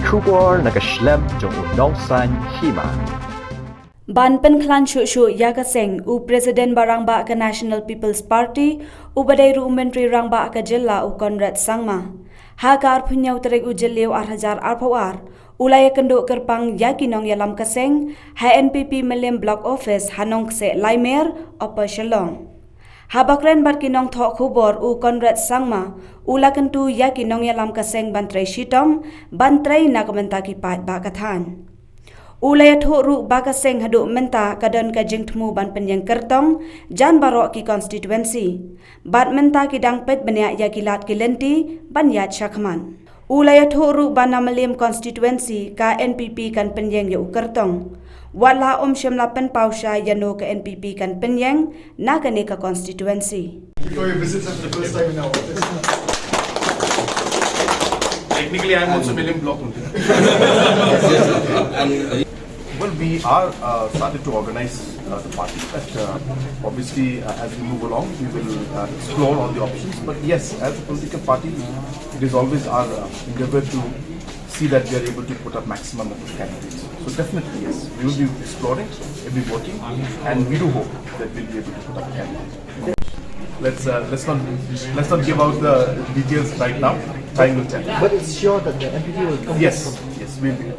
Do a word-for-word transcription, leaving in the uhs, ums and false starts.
Khubor na ka shlem jong u nongsan hima. Ban pynkhlaiñ shuh shuh ïa ka seng, u President ba rangbah ka National People's Party, u ba dei ruh u Myntri Rangbah ka jylla, u Conrad Sangma, ha ka arphew hynñiew tarik u Jylliew ar hajar arphew ar, u la ïakynduh kyrpang ïa ki nongïalam ka seng ha N P P Mylliem Block Office ha Nongkseh Laimer, Upper Shillong. Haba kren bad ki nongthoh khubor, u Conrad Sangma u la kyntu ïa ki nongïalam ka seng ban trei shitom, ban trei na ka bynta ki paidbah ka thaiñ. U la ïathuh ruh ba ka seng haduh mynta ka don ka jingthmu ban pynïeng kyrtong jan baroh ki constituency, bad mynta ki dang peit bniah ïa ki lad ki lynti ban ïaid shakhmat. U la ïathuh ruh ba na Mylliem constituency ka N P P kan pynïeng ïa u kyrtong, watla ym shym la pynpaw sha ïano ka N P P kan pynïeng na kane ka constituency. Before you visit us the first time in our office. Technically, I'm also Mylliem Block only. Well, we are uh, started to organize uh, the party, but uh, obviously, uh, as we move along, we will uh, explore all the options. But yes, as a political party, it is always our uh, endeavor to see that we are able to put up maximum of the candidates. So definitely, yes, we will be exploring, we'll be working, and we do hope that we'll be able to put up candidates. Let's uh, let's not let's not give out the details right now. Time will tell. But it's sure that the N P P will come. Yes, yes, we'll be.